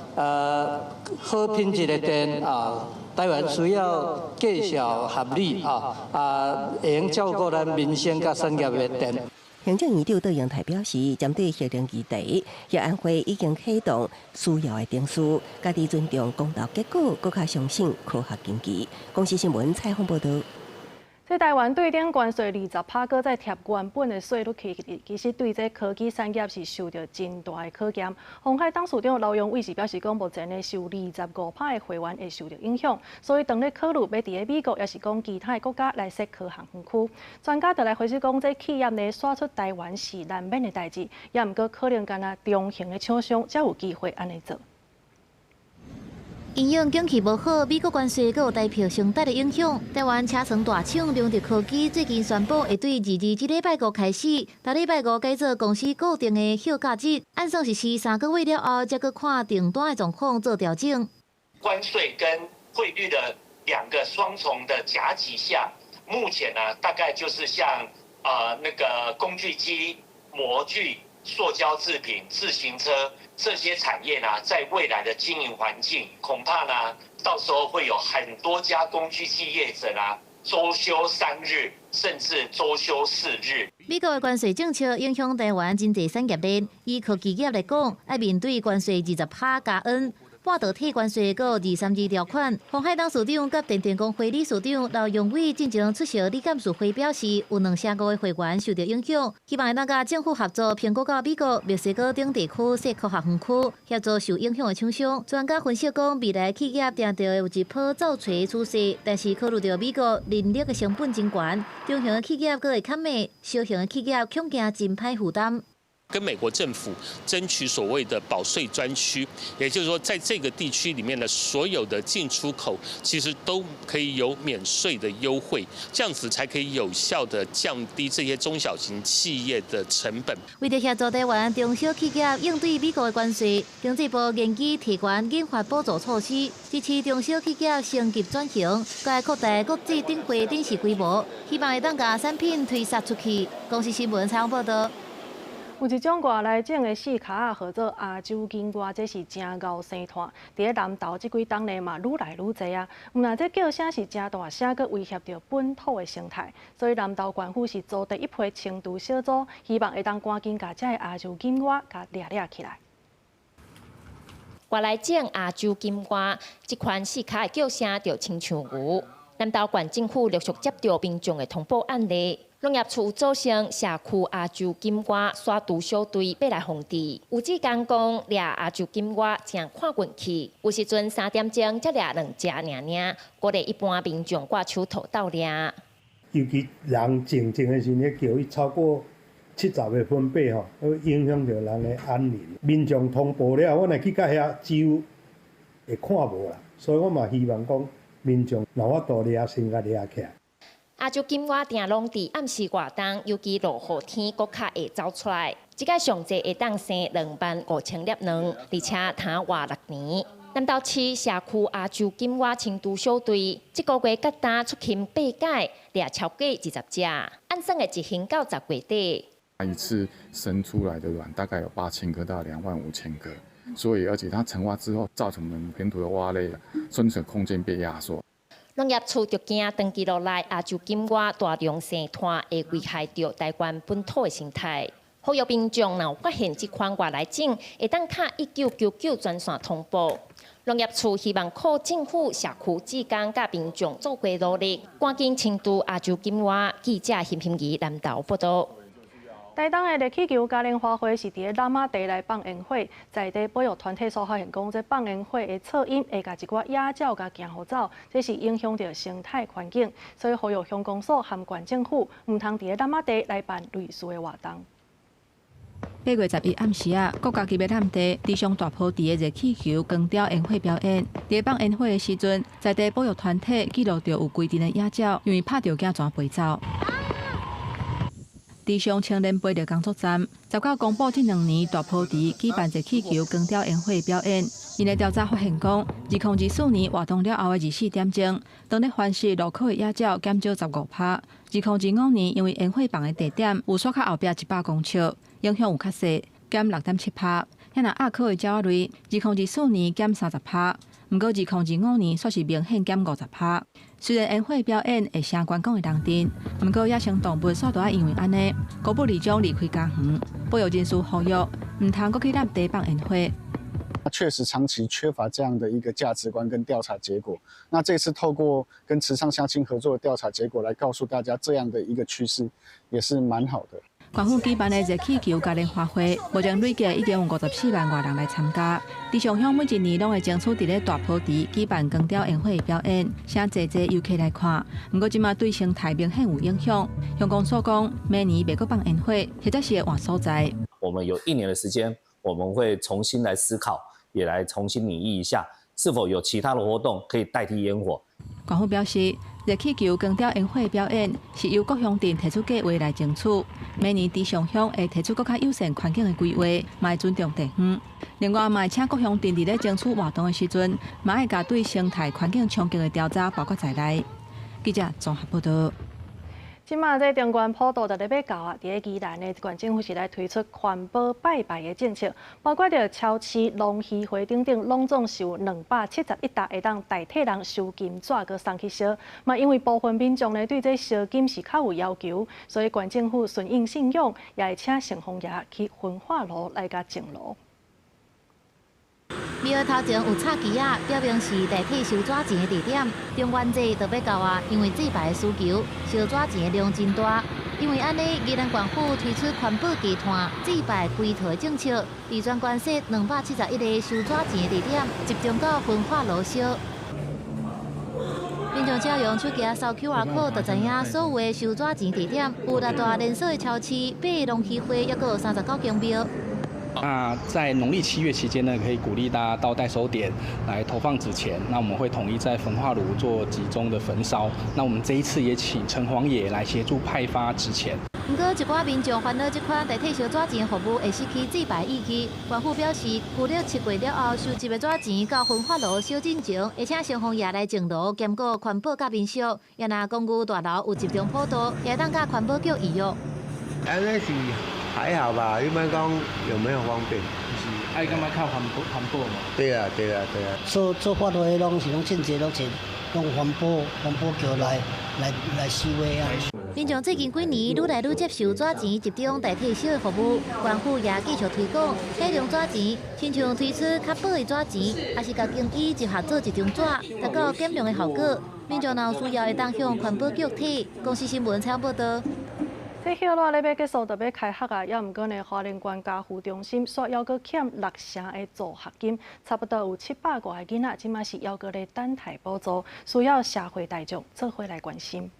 好品質的電啊。台灣需要繼續合理啊，會用照顧咱民生佮產業的電。行政院長卓榮泰表示，針對核能議題，核安會已經啟動需要的程序，家己尊重公投結果，閣較相信科學根據。公視新聞採訪報導。這台灣對頂關稅20%，閣再貼原本的稅率去，其實對這科技產業是受著真大的考驗。鴻海董事長劉揚偉是表示講，目前呢受25%的會員會受著影響，所以當咧考慮欲佇咧美國，抑是講其他的國家來設科學園區。專家就來分析講，這企業呢徙出台灣是難免的代誌，也毋過可能干焦中型的廠商才有機會按呢做。因應景氣無好，美國關稅閣有台票承擔的影響。台灣車床大廠良德科技最近宣布，會對22這禮拜五開始，逐禮拜五改做公司固定的休假日，按算實施3個月了後，才閣看訂單的狀況做調整。關稅跟匯率的兩個雙重的夾擊下，目前呢，大概就是像那個工具機、模具、塑膠製品、自行車這些產業呢，在未來的經營環境，恐怕呢，到時候會有很多家工具機業者呢，週休3日，甚至週休4日。美國的關稅政策影響台灣真濟產業鏈，以科技業來講，愛面對關稅20%加 N。半導體關稅閣232條款，鴻海董事長佮電電公會理事長劉揚偉進前出席理監事會表示，有25%的會員受到影響，希望會當佮政府合作，評估到美國、墨西哥等地區設科學園區，協助受影響的廠商。專家分析講，未來企業定著會有一波走揣趨勢，但是考慮著美國人力的成本真懸，中型的企業閣會較慢，小型的企業恐驚真歹負擔。跟美國政府爭取所謂的保稅專區，也就是說，在這個地區裡面的所有的進出口，其實都可以有免稅的優惠，這樣子才可以有效的降低這些中小型企業的成本。為著協助台灣中小企業應對美國的關稅，經濟部研擬提懸研發補助措施，支持中小企業升級轉型，閣擴大國際展會展示規模，希望會當共產品推銷出去。公視新聞採訪報導。有一種外來種的四跤仔，號做亞洲金蛙，這是誠𠢕生湠。佇咧南投這幾冬呢嘛，愈來愈濟啊。毋但這叫聲是誠大聲，閣威脅著本土的生態。所以南投縣府是組織一批清除小組，希望會當趕緊共這个亞洲金蛙共掠掠起來。外來種亞洲金蛙，這款四跤的叫聲就親像牛。南投縣政府陸續接著民眾的通報案例。農業處組成社區亞洲金蛙沙毒小隊，欲來防治。有志工講，掠亞洲金蛙誠看運氣，有時陣3點鐘才掠兩隻爾爾，鼓勵一般民眾掛手套鬥掠。尤其人靜靜的時陣，叫伊超過70個分貝吼，會影響著人的安寧。民眾通報了，我若去到遐，只有會看無啦，所以我嘛希望講，民眾若有法度掠，先共掠起來。亞洲金蛙定攏佇暗時活動，尤其落雨天，閣較會走出來。這擺上濟會當生25,000粒卵，而且通活6年。南投市社區亞洲金蛙清除小隊，這個月佮今出勤8擺，掠超過20隻，按算會執行到10月底。一次生出來的卵大概有8000顆到25,000顆，所以而且它成蛙之後，造成我們本土的蛙類生存空間被壓縮。農業處就驚長期落來，亞洲金蛙大量生湠會危害著台灣本土的生態。呼籲民眾若有發現這款外來種，會當敲1999專線通報。農業處希望靠政府、社區志工佮民眾做伙努力，趕緊清除亞洲金蛙。記者邢平儀南投報導。台東的熱氣球嘉年華會是佇咧湳仔地來放煙火，在地保育團體所發現講，這放煙火的噪音會共一寡野鳥共驚予走，這是影響著生態環境，所以呼籲鄉公所和縣政府毋通佇咧湳仔地來辦類似的活動。8月11暗時啊，國家級的湳地池上大坡池的熱氣球光雕煙火表演。佇放煙火的時陣，在地保育團體記錄著有幾陣的野鳥，因為拍著驚跩飛走。池上青年培力工作站19公布這兩年大坡池舉辦熱氣球光雕煙火表演。𪜶的調查發現講，2024年活動了後的24點鐘，當咧繁殖鷺科的野鳥減少15%。2025年因為煙火放的地點有煞較後壁100公尺，影響有較細，減6.7%。遐若鴨科的鳥仔類，2024年減30%，毋過2025年煞是明顯減50%。雖然煙火表演會成觀光的人陣，毋過野生動物煞都愛因為按呢，孤不離種離開家園。保育人士呼籲，毋通閣去湳地放煙火。確實長期缺乏這樣的一個價值觀跟調查結果。那這次透過跟池上鄉親合作的調查結果來告訴大家這樣的一個趨勢，也是蠻好的。縣府舉辦的熱氣球嘉年華會，目前累計已經有54萬外人來參加。池上鄉每一年攏會爭取佇咧大坡池舉辦光雕煙火的表演，請濟濟遊客來看。毋過這馬對生態明顯有影響。鄉公所講，明年袂閣放煙火，或者是會換所在。我們有1年的時間，我們會重新來思考，也來重新擬議一下，是否有其他的活動可以代替煙火。縣府表示，熱氣球光雕煙火表演是由各鄉鎮提出計畫來爭取。明年池上鄉會提出閣較友善環境的規劃，嘛會尊重地方。另外，嘛會請各鄉鎮佇咧爭取活動的時陣，嘛會共對生態環境衝擊的調查包括在內。記者綜合報導。這馬這中元普渡就咧欲到啊！佇咧宜蘭的縣政府是來推出環保拜拜的政策，包括著超市、農漁會等等，攏總是有271沓會當代替人收金紙閣送去燒。嘛，因為部分民眾呢對這燒金是較有要求，所以縣政府順應信仰，也會請城隍爺去焚化爐來共淨爐。廟頭前有插旗仔，表明是代替收紙錢的地點。中元節就欲到啊，因為祭拜的需求，燒紙錢的量真大。因為按呢，宜蘭縣府推出環保低碳、祭拜歸套的政策，佇全縣設271个收紙錢的地點，集中到焚化爐燒。民眾只要用手機掃 QR code，就知影所有的收紙錢地點。有六大連鎖的超市、八个農漁會，抑閣有39間廟。那在農曆七月期間呢，可以鼓勵大家到代收點來投放紙錢。那我們會統一在焚化爐做集中的焚燒。那我們這一次也請城隍爺來協助派發紙錢。毋過，一寡民眾煩惱這款代替燒紙錢服務會失去祭拜意義。縣府表示，舊曆七月了後收集的紙錢到焚化爐燒進前，會請城隍爺來淨爐，兼顧環保佮民俗。也若公寓大樓有集中普渡，也當佮環保局預約。按呢是還好吧，一般講有沒有方便？是愛感覺較環保環保嘛？對啊對啊對啊。做做法會攏是攏真濟攏是用環保環保局來來來收的啊。民眾最近幾年愈來愈接受紙錢集中代替燒的服務，縣府也繼續推廣改良紙錢，親像推出較薄的紙錢，抑是共經衣集合做一張紙，達到減量的效果。民眾若有需要，會當向環保局提。公視新聞採訪報導。這歇熱咧欲結束，就欲開學啊！猶毋過呢，花蓮縣家扶中心煞猶閣欠六成的助學金，差不多有700外个囡仔，這馬是猶閣咧等待補助，需要社會大眾做伙來關心。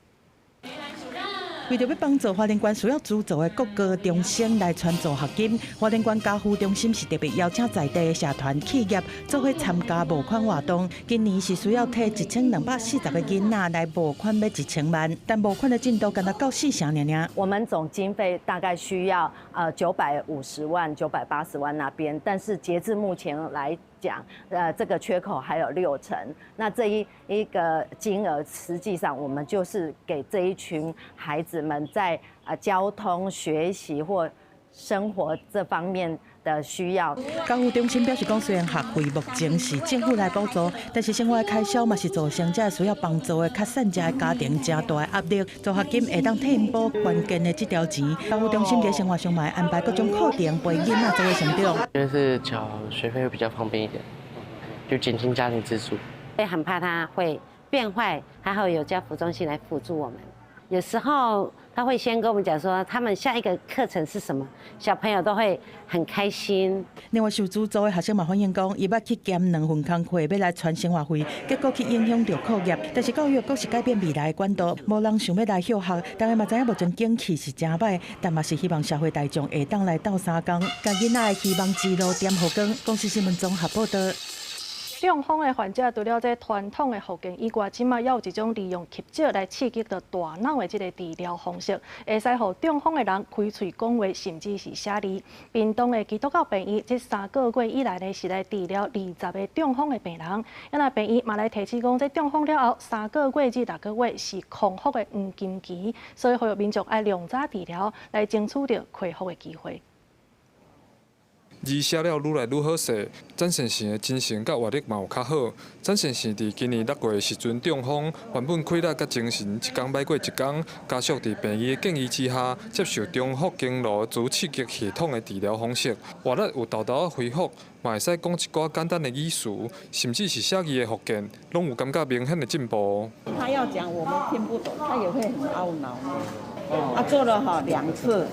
為著欲幫助花蓮縣需要資助的國高中生來傳助學金，花蓮縣家扶中心是特別邀請在地的社團企業做伙參加募款活動。今年是需要提1240個囡仔來募款，欲1000萬，但募款的進度干焦到四成爾爾。我們總經費大概需要950萬、980萬那邊，但是截至目前來講，這個缺口還有六成。那這一個金額，實際上我們就是給這一群孩子們在交通、學習或生活這方面的需要。家扶中心表示講，雖然學費目前是政府來補助，但是生活的開銷嘛是造成這需要幫助的較散者的家庭誠大的壓力。助學金會當替𪜶補關鍵的這條錢。家扶中心佇生活上嘛會安排各種課程陪囡仔做伙成長。因為是繳學費會比較方便一點，就減輕家庭支出。會很怕他會變壞，還好有家扶中心來輔助我們。有時候他會先跟我們講說，他們下一個課程是什麼，小朋友都會很開心。另外受資助的學生嘛反映講，伊捌去兼兩份工課，欲來傳生活費，結果去影響著課業。但是教育閣是改變未來的管道，無人想欲來休學。大家嘛知影目前景氣是誠歹，但嘛是希望社會大眾會當來鬥相共，共囡仔的希望之路點予光。公視新聞綜合報導。中風的患者除了這傳統的復健以外，這馬猶有一種利用吸石來刺激著大腦的這个治療方式，會使予中風的人開喙講話，甚至是寫字。屏東的基督教病院這3個月以來呢，是來治療20個中風的病人。啊，若病院嘛來提醒講，這中風了後3個月至6個月是康復的黃金期，所以呼籲民眾愛量早治療，來爭取著恢復的機會。字寫了愈來愈好勢，曾先生的精神佮活力嘛有較好。曾先生佇今年6月的時陣中風，原本氣力佮精神一工歹過一工，家屬佇病院的建議之下，接受中福經顱磁刺激系統的治療方式，活力有沓沓仔恢復，嘛會使講一寡簡單的語詞，甚至是寫字的復健，攏有感覺明顯的進步。他要講我們聽不懂，他也會很懊惱。他做了哈兩次，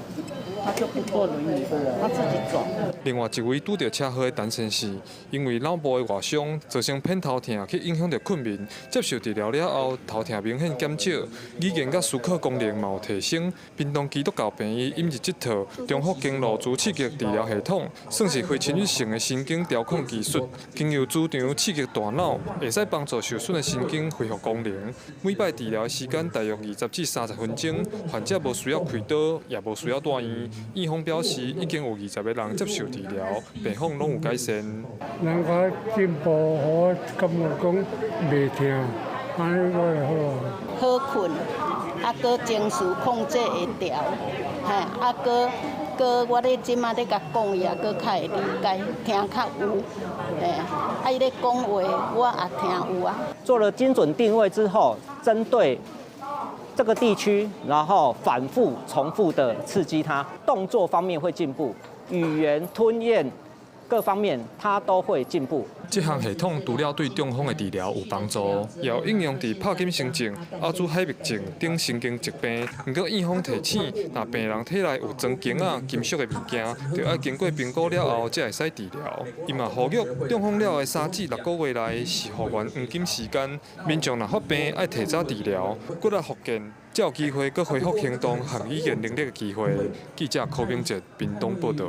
他就不坐輪椅，他自己走。另外一位拄著車禍的陳先生，因為腦部的外傷造成偏頭痛，去影響著睏眠。接受治療了後，頭痛明顯減少，語言佮思考功能嘛有提升。屏東基督教病院引入這套中福經顱磁刺激治療系統，算是非侵入性的神經調控技術，經由磁場刺激大腦，會使幫助受損的神經恢復功能。每擺治療的時間大約20至30分鐘，患者無需要開刀，也無需要住院。院方表示，已經有20個人接受治療，病況攏有改善。人較進步，予我感覺講袂疼，按呢我就好。好睏，啊，閣情緒控制會調，嘿，啊，閣閣我咧這馬咧共講，伊也閣較會理解，聽較有，嘿，啊，伊咧講話，我也聽有啊。做了精準定位之後，針對這個地區，然後反覆重複的刺激他，動作方面會進步，語言吞嚥各方面，他都會進步。這項系統除了對中風的治療有幫助，也有應用佇帕金森症、阿茲海默症等神經疾病。毋過院方提醒，若病人體內有裝弓仔、金屬的物件，就愛經過評估了後，才會使治療。伊嘛呼籲，中風了後3至6個月內是復原黃金時間，民眾若發病愛提早治療，骨力復健，才有機會閣恢復行動和語言能力的機會。記者柯明哲屏東報導。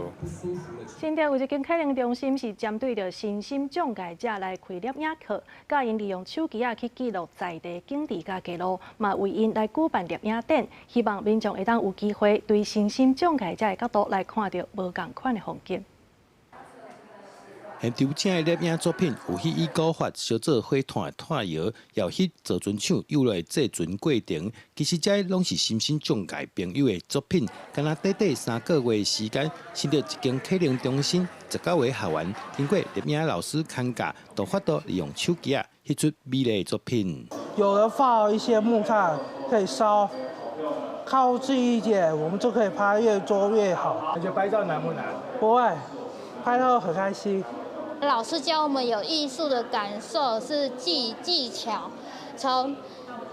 新竹有一間啟能中心是針對著身心障礙者來開攝影課，教𪜶利用手機仔去記錄在地景致佮街路，嘛為𪜶來舉辦攝影展，希望民眾會當有機會對身心障礙者的角度來看著無仝款的風景。現場請的攝影作品有翕以古法燒做火炭的炭窯，也有翕造船廠幼來製船過程。其實這攏是身心障礙朋友的作品。敢若短短3個月時間，新竹一間啟能中心19位學員，經過攝影老師牽教，都有法度利用手機仔翕出美麗的作品。有人放一些木炭可以燒，靠近一點，我們就可以拍越多越好。而且拍照難不難？不會，拍到很開心。老師教我們有藝術的感受，是技巧，從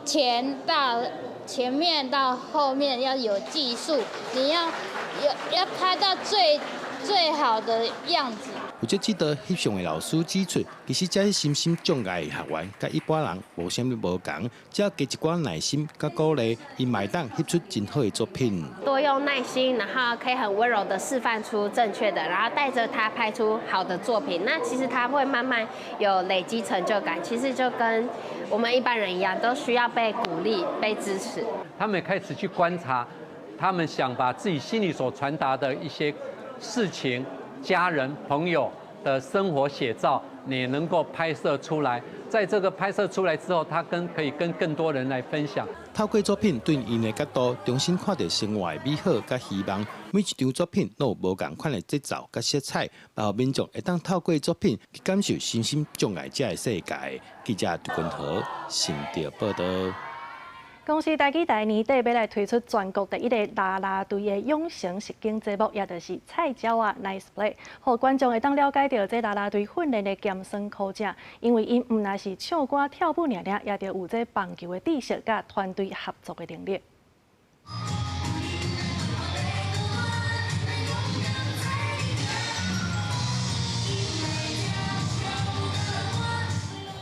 前到前面到後面要有技術，你要拍到最好的樣子。負責指導翕相的老師指出，其實這身心障礙的學員，佮一般人無啥物無仝，只要加一寡耐心佮鼓勵，𪜶嘛會當翕出真好的作品。多用耐心，然後可以很溫柔的示範出正確的，然後帶着他拍出好的作品。那其實他會慢慢有累積成就感。其實就跟我們一般人一樣，都需要被鼓勵、被支持。他們開始去觀察，他們想把自己心裡所傳達的一些事情、家人、朋友的生活寫照，你能夠拍攝出來。在這個拍攝出來之後，他可以跟更多人來分享。透過作品對𪜶的角度，重新看著生活的美好佮希望。每一張作品攏有無仝款的節奏佮色彩，包括民眾會當透過作品去感受身心障礙者的世界。記者杜君豪新竹報導。公視台語台年底欲來推出全國第一个啦啦隊的養成實境節目，也就是菜鳥仔 Nice Play，予觀眾會當了解著這啦啦隊訓練的鹹酸苦澀。因為𪜶毋但是唱歌跳舞爾爾，也著有這棒球的知識佮團隊合作的能力。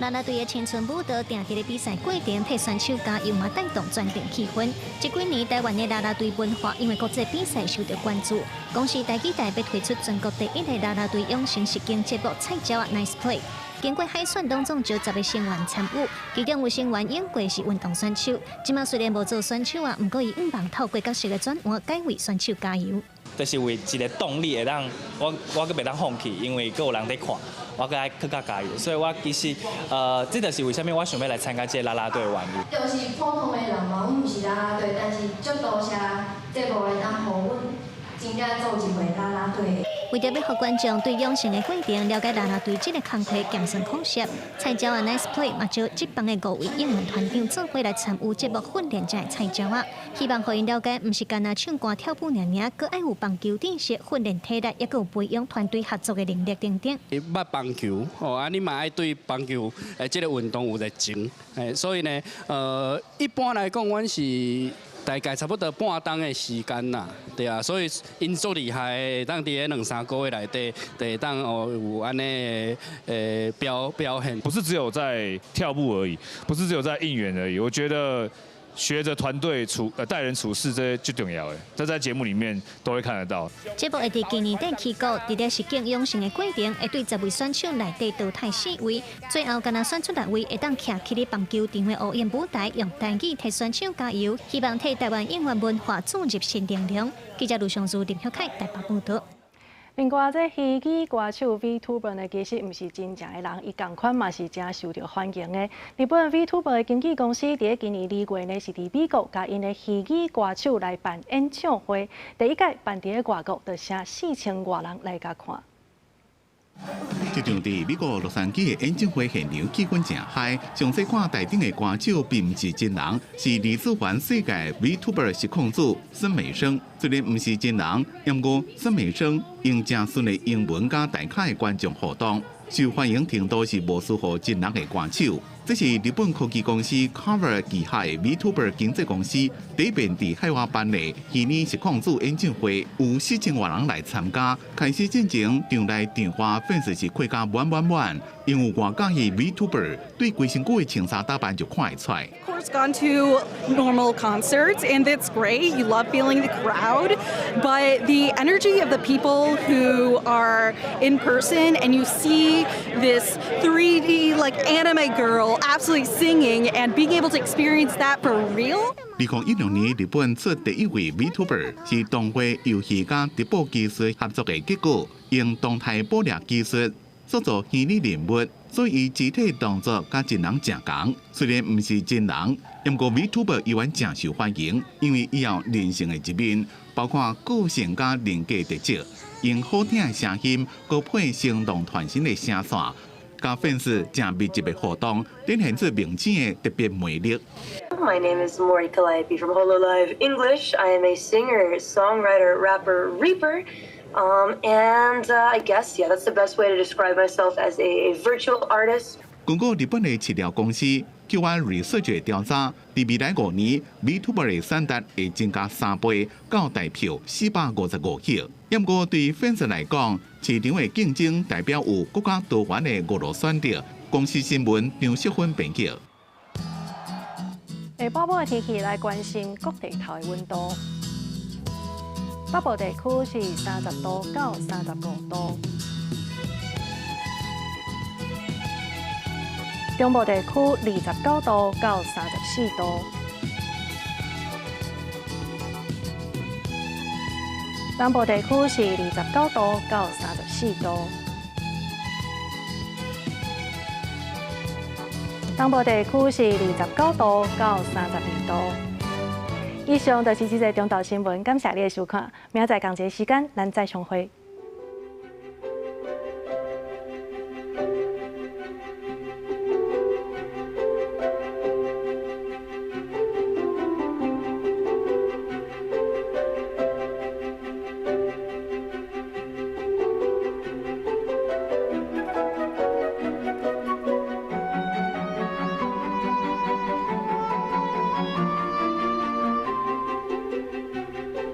啦啦隊的青春舞蹈，定佇咧比賽過程替選手加油嘛，帶動全場氣氛。這幾年台灣的啦啦隊文化，因為國際比賽受到關注。公視台語台欲推出全國第一个啦啦隊養成實境節目《菜鳥仔 Nice Play》。經過海選，攏總招10个成員參與，其中有成員永過是運動選手。這馬雖然無做選手啊，毋過伊向望透過角色的轉換，改為選手加油。就是為一個動力會當我閣袂當放棄，因為閣有人佇看，我閣愛閣較加油。所以我其實，這就是為啥物我想欲來參加這個啦啦隊的原因。就是普通的人嘛，阮毋是啦啦隊，但是足多謝節目會當予阮真正做一回啦啦隊。為著欲予觀眾對養成的過程了解啦啦隊這个工課鹹酸苦澀，菜鳥仔 Nice Play 嘛招職棒的5位應援團長做伙來參與節目訓練這个菜鳥仔，希望予𪜶了解，毋是干焦唱歌跳舞爾爾，閣愛有棒球知識、訓練體力，抑閣有培養團隊合作的能力等等。你捌棒球，吼啊，你嘛愛對棒球這个運動有熱情，所以呢，一般來講，阮是大概差不多半鐘的時間啦，對啊，所以𪜶足厲害的，當佇咧2、3個月內底，就會當哦有按呢表現。不是只有在跳舞而已，不是只有在應援而已。我覺得學著團隊待人處事，這些最重要的，這在節目裡面都會看得到。節目會佇今年底起鼓，佇咧實境養成的過程，會對10位選手內底淘汰4位，最後干焦選出6位會當徛起咧棒球場的烏蠅舞台，用台語替選手加油，希望替台灣應援文化注入新能量。記者盧尚如、林曉凱台北報導。另外，這虛擬歌手 VTuber 呢，其實毋是真正的人，伊仝款嘛是誠受著歡迎的。日本 VTuber 的經紀公司佇今年2月呢，是佇美國共𪜶的虛擬歌手來辦演唱會，第一屆辦佇外國，就成4000外人來共看。這場佇美國洛杉磯的演唱會現場氣氛誠 high，上細看台頂的歌手並毋是真人，是二次元世界 VTuber 實況主孫美聲。雖然毋是真人，毋過孫美聲用誠順的英文佮台下的觀眾互動，受歡迎程度是無輸予真人的歌手。這是日本科技公司 Cover 旗下的 VTuber 經紀公司第一遍佇海外辦的虛擬實況主演唱會，有4000外人來參加。開始進前，場內場外粉絲是開甲滿滿滿，因為有偌喜歡 VTuber，對規身軀的穿衫打扮就看會出來。 Of course, gone to normal concerts, and it's great. You love feeling the crowd, but the energy of the people who are in person, and you see this 3D like anime girl absolutely singing and being able to experience that for real. 2016年，日本出第一位 VTuber，是動畫遊戲佮直播技術合作的結果，用動態捕獵技術塑造虛擬人物，所以肢體動作佮真人誠仝。雖然毋是真人，毋過 VTuber 依然誠受歡迎，因為伊有人性的一面，包括個性佮人格特質，用好聽的聲音，閣配生動傳神的聲線，佮粉絲誠密集的互動，展現出明星的特別魅力。 My name is Mori Calliope from Hololive English. I am a singer, songwriter, rapper, reaper. And I guess, yeah, that's the best way to describe myself as a virtual artist. 根據日本的飼料公司 QR Research 調查，佇未來5年，VTuber 的產值會增加3倍，到台票455億。毋過對粉絲來講，市場的競爭代表有閣較多元的娛樂選擇。公視新聞張淑芬編輯。下晡晡的天氣來關心各地頭的溫度。北部地區是30度到35度，中部地區29度到34度，南部地區是29度到34度，東部地區是29度到32度。以上就是這節中晝新聞，感謝你的收看，明仔載仝一个時間，咱再相會。